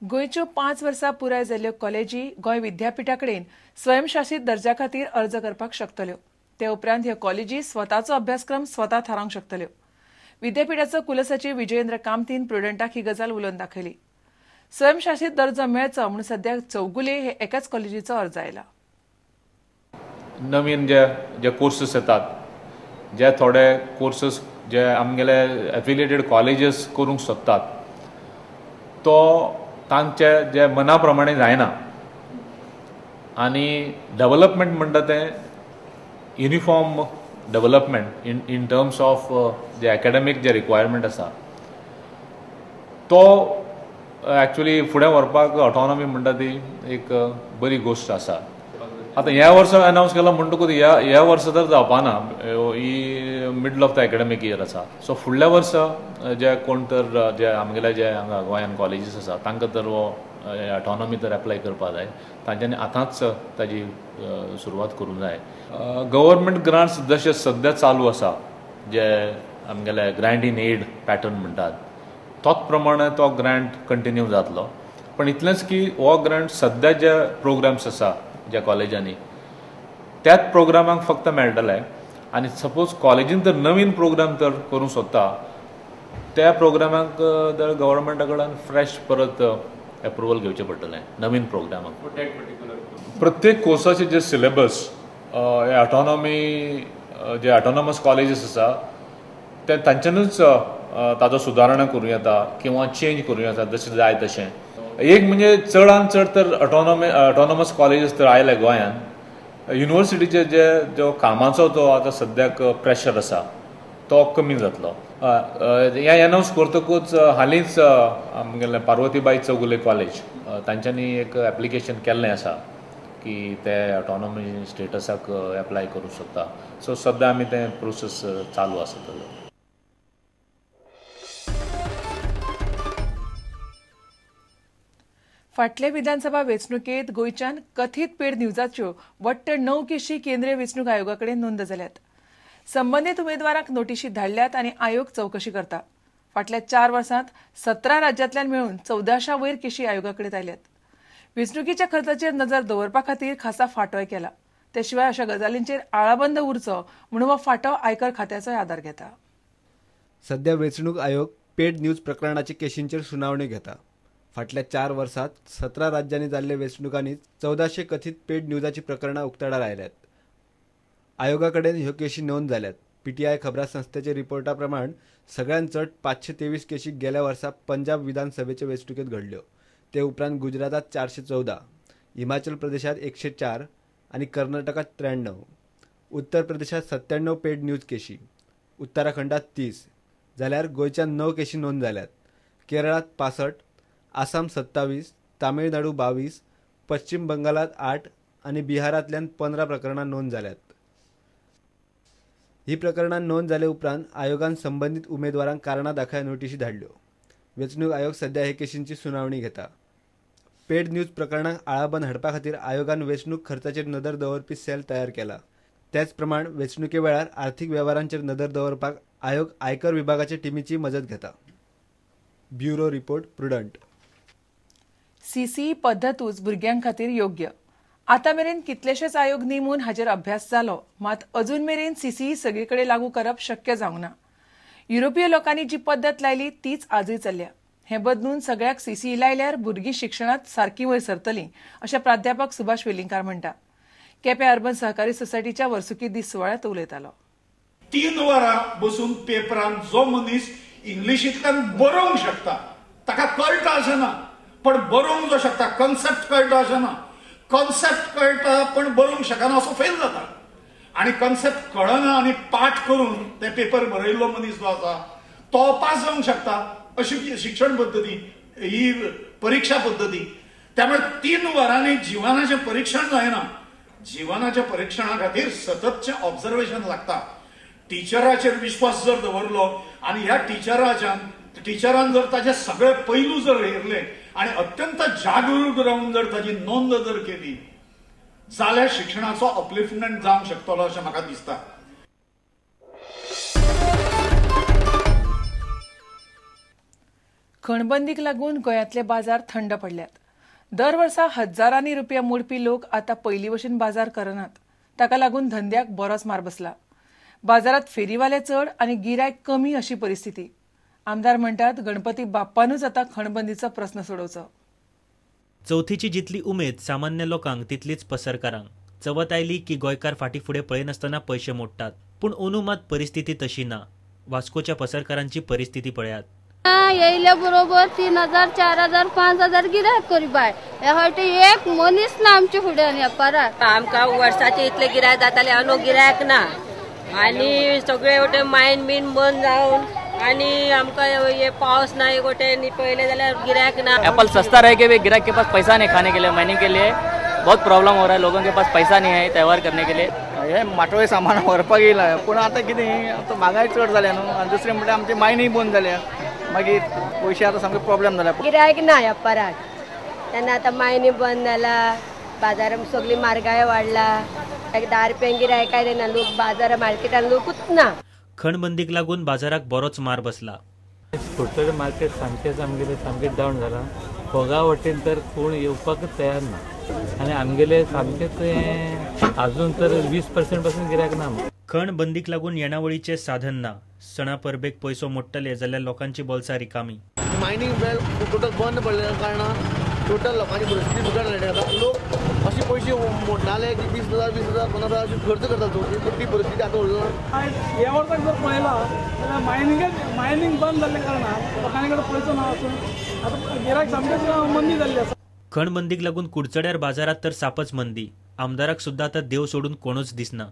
गोंयच्यो 5 वर्सां पुराय जाल्ल्यो कॉलेजी गोंय विद्यापीठा कडेन स्वयंशासीत दर्जा खातीर अर्ज करपाक शकतल्यो. ते उपरांत ह्यो कॉलेजी स्वताचो अभ्यासक्रम स्वता थारावंक शकतल्यो. विद्यापीठाचो कुलसचीव विजयेंद्र कामतीन प्रुडंटाक ही गजाल उलोवन दाखयली. स्वयंशासीत दर्जो मेळचो म्हणून सद्याक चौगुले हे एकाच कॉलेजीचो अर्ज आयला. नवीन जे जे कोर्सेस येतात, जे थोडे कोर्सेस जे आमगेले एफिलिएटेड कॉलेजीस करूंक सोदतात तो तांचे जे मना प्रमाणे जायना आनी डेवलपमेंट म्हणटा तें uniform development in terms of J academic J requirement आसा तो एक्चुअली फुडें व्हरपाक ऑटोनॉमी म्हणटा ती एक बरी गोश्ट आसा. आतां ह्या वर्सा अनावन्स केला म्हणटकूच ह्या वर्सा तर जावपाना, ही middle of the academic year आसा. सो फुडल्या वर्सा जे कोण तर जे आमगेले जे हांगा गोंयान कॉलेजीस आसा तांकां तर हो ऑटोनॉमी तर एप्लाय करपाक जाय, तांच्यांनी आतांच ताजी सुरवात करूंक जाय. गव्हर्मेंट ग्रांट्स जशे सद्या चालू आसा, जे आमगेले ग्रांट इन एड पॅटर्न म्हणटात तोच प्रमाणे तो ग्रांट कंटिन्यू जातलो. पण इतलेंच की हो ग्रांट सद्या जे प्रोग्राम्स आसा ज्या कॉलेजांनी त्याच प्रोग्रामांक फक्त मेळटले आनी सपोज कॉलेजीन तर नवीन प्रोग्राम तर करूंक सोदता त्या प्रोग्रामांक तर गव्हर्मेंटा कडल्यान फ्रेश परत एप्रुवल घेवचें पडटलें नवीन प्रोग्रामाक. प्रत्येक कोर्साचे जे सिलेबस ऑटोनॉमी जे ऑटोनॉमस कॉलेजीस आसा ते तांच्यानूच ताजो सुदारणा करूं येता किंवा चेंज करूं येता जशें जाय तशें. एक म्हणजे चडान चड तर ऑटोनॉमस कॉलेजीस तर आयले गोंयान, युनिवर्सिटीचे जे जो कामाचो जो आतां सद्याक प्रेशर आसा तो कमी जातलो. हें अनावन्स करतकूच हालींच आमगेलें पार्वतीबाई चौगुले कॉलेज तांच्यांनी एक एप्लिकेशन केल्लें आसा की ते ऑटोनॉमी स्टेटसाक एप्लाय करूंक शकता. सो सद्या आमी तें प्रोसेस चालू आसा ताजो. फाटले विधानसभा वेंचणुकेंत गोंयच्यान कथीत पेड न्यूजाच्यो वट्ट 9 केशी केंद्रीय वेंचणूक आयोगा कडेन नोंद जाल्यात. संबंदीत उमेदवारांक नोटिशी धाडल्यात आनी आयोग चवकशी करता. फाटल्या 4 वर्सांत 17 राज्यांतल्यान मेळून 1400 वयर केशी आयोगा कडेन आयल्यात. वेंचणुकीच्या खर्चाचेर नजर दवरपा खातीर खासा फांटोय केला. ते शिवाय अशा गजालींचेर आळाबंद उरचो म्हणून हो फांटो आयकर खात्याचोय आदार घेता. सध्या वेंचणूक आयोग पेड न्यूज प्रकरणाच्या केशींचेर सुनावणी घेता. फाटल्या 4 वर्सांत 17 राज्यांनी जाल्ल्या वेंचणुकांनी 1400 कथीत पेड न्यूजाची प्रकरणां उक्ताडार आयल्यात. आयोगा कडेन ह्यो केशी नोंद जाल्यात. पीटीआय खबरां संस्थेच्या रिपोर्टा प्रमाण सगळ्यांत चड 523 केशी गेल्या वर्सा पंजाब विधानसभेचे वेंचणुकेंत घडल्यो. ते उपरांत गुजरातांत 414, हिमाचल प्रदेशांत 104 आनी कर्नाटकांत 93, उत्तर प्रदेशांत 97 पेड न्यूज केशी, उत्तराखंडांत 30 जाल्यार गोंयच्यान 9 केशी नोंद जाल्यात. केरळांत 65, आसाम 27, तामिळनाडू 22, पश्चिम बंगालांत 8 आनी बिहारांतल्यान 15 प्रकरणां नोंद जाल्यात. ही प्रकरणां नोंद जाले उपरांत आयोगान संबंदीत उमेदवारांक कारणां दाखय नोटिशी धाडल्यो. वेंचणूक आयोग सध्या हे केशींची सुनावणी घेता. पेड न्यूज प्रकरणांक आळाबंद हाडपा खातीर आयोगान वेंचणूक खर्चाचेर नदर दवरपी सेल तयार केला. त्याच प्रमाण वेंचणुके वेळार आर्थिक वेव्हारांचेर नदर दवरपाक आयोग आयकर विभागाच्या टिमीची मजत घेता. Bureau report, Prudent. CCE पद्दतूच भुरग्यां खातीर योग्य. आतां मेरेन कितलेशेच आयोग नेमून हाचेर अभ्यास जालो, मात अजून मेरेन सीसीई सगळे कडेन लागू करप शक्य जावंक ना. युरोपीय लोकांनी जी पद्दत लायली तीच आजूय चल्ल्या. हें बदलून सगळ्याक सीसीई लायल्यार भुरगीं शिक्षणांत सारकी वयर सरतलीं अशें प्राध्यापक सुभाष वेलिंगकार म्हणटा. केपें अर्बन सहकारी सोसायटीच्या वर्सुकी दीस सुवाळ्यांत उलयतालो. 3 वरां बसून पेपरान जो मनीस इंग्लिशींतल्यान बरोवंक शकता ताका कळटा अशें ना, पण बरोवंक जो शकता कॉन्सेप्ट कळटा अशें ना, कॉन्सेप्ट कळटा पण बरोवंक शकना असो फेल जाता. आनी कॉन्सेप्ट कळना आनी पाठ करून ते पेपर बरयल्लो मनीस जो आसा तो पास जावंक शकता. अशी शिक्षण पद्दती ही परिक्षा पद्दती. त्यामुळे 3 वरांनी जिवनाचें परिक्षण जायना. जिवनाच्या परिक्षणा खातीर सततचें ऑब्जर्वेशन लागता. टिचराचेर विश्वास जर दवरलो आनी ह्या टिचरान जर ताचे सगळे पैलू जर हेरले आनी अत्यंत जागरूक रावन जर ताजी नोंद जर केली जाल्यार शिक्षणाचो अपलिफ्टमेंट जावंक शकतलो अशें म्हाका दिसता. खणबंदीक लागून गोंयांतले बाजार थंड पडल्यात. दर वर्सा हजारांनी रुपया मोडपी लोक आतां पयलीं भशेन बाजार करनात. ताका लागून धंद्याक बरोच मार बसला. बाजारात फेरीवाले चड आनी गिरायक कमी अशी परिस्थिती. आमदार म्हणटात गणपती बाप्पानूच आतां खणबंदीचो प्रस्न सोडोवचो. चवथीची जितली उमेद सामान्य लोकांक तितलीच पसरकारांक. चवथ आयली की गोंयकार फाटी फुडें पळयनासतना पयशे मोडटात. पूण अंदू मात परिस्थिती तशी ना. वास्कोच्या पसरकारांची परिस्थिती पळयात. येयल्या बरोबर 3,000 4,000 5,000 गिरायक करी बाय. हे फावटी एक मनीस ना आमच्या फुड्यान वेपाराक. आमकां वर्साचे इतले गिरायक जाताले, अंदू गिरायक ना आनी सगळे वटेन मायन बीन बंद जावन आनी आमकां हे पावस ना एक वटेन पळयलें जाल्यार गिरायक ना. एप्पल सस्ता रह के भी गिरायक के पास पैसा नहीं खाने के लिए, माइनिंग के लिए बहुत प्रॉब्लम हो रहा है. लोगों के पास पैसा नहीं है त्यौहार करने के लिए. हे माटोळे सामान व्हरपाक येयला, पूण आतां कितें आतां म्हारगाय चड जाल्या न्हू, आनी दुसरें म्हणल्यार आमची मायनींग बंद जाल्या, मागीर पयशे आतां सामके प्रॉब्लम जाला. गिरायक ना वेपाराक, तेन्ना आतां मायनी बंद जाला, बाजारान सगळी म्हारगाय वाडला, 10 रुपयांक गिरायकाय दिना लोक, बाजार मार्केटान लोकूच ना. खणबंदीक लागून बाजाराक बरोच मार बसला. कुडचडे मार्केट सामकेंच आमगेलें सामकें डावन जालां. फोगा वटेन तर कोण येवपाकच तयार ना आनी आमगेले सामकेंच आजून तर 20% पासून गिरायक ना. खण बंदीक लागून येणावळीचें साधन ना. सणा परबेक पयसो मोडटले जाल्यार लोकांची बोल्सां रिकामी. मायनींग बेल टोटल बंद पडल्या कारणान टोटल लोकांची परिस्थिती बिगड जाली. आतां लोक अशे पयशे मोडटाले की 20,000 20,000 15,000 अशे खर्च करतात, पूण ती परिस्थिती आतां उरना. ह्या वर्साक जर पळयला जाल्यार मायनींग बंद जाल्ल्या कारणान लोकांनी कडेन पयसो ना आसून आतां गिरायक सामकेंच मंदी जाल्ली आसा. खणबंदीक लागून कुडचड्यार बाजारात तर सापच मंदी. आमदाराक सुद्दां आतां देव सोडून कोणूच दिसना.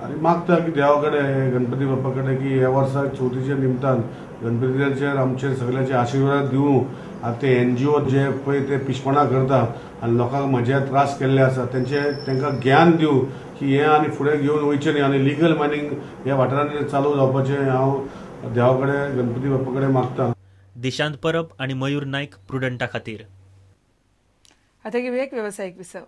आनी मागता की देवा कडेन, गणपती बाप्पा कडेन की ह्या वर्सा चवथीच्या निमतान गणपतीचेर आमचेर सगळ्यांचे आशिर्वाद दिवं. आनी ते NGO जे पळय ते पिशपणां करता आनी लोकांक म्हजे त्रास केल्ले आसा तेंचे तांकां ज्ञान दिवं की हें आनी फुडें घेवन वयचें न्ही आनी लिगल मायनींग ह्या वाठारांनी चालू जावपाचें हांव देवा कडेन, गणपती बाप्पा कडेन मागता. दिशांत परब आनी मयूर नायक, प्रुडंटा खातीर. आतां घेवया एक वेवसायीक विसव.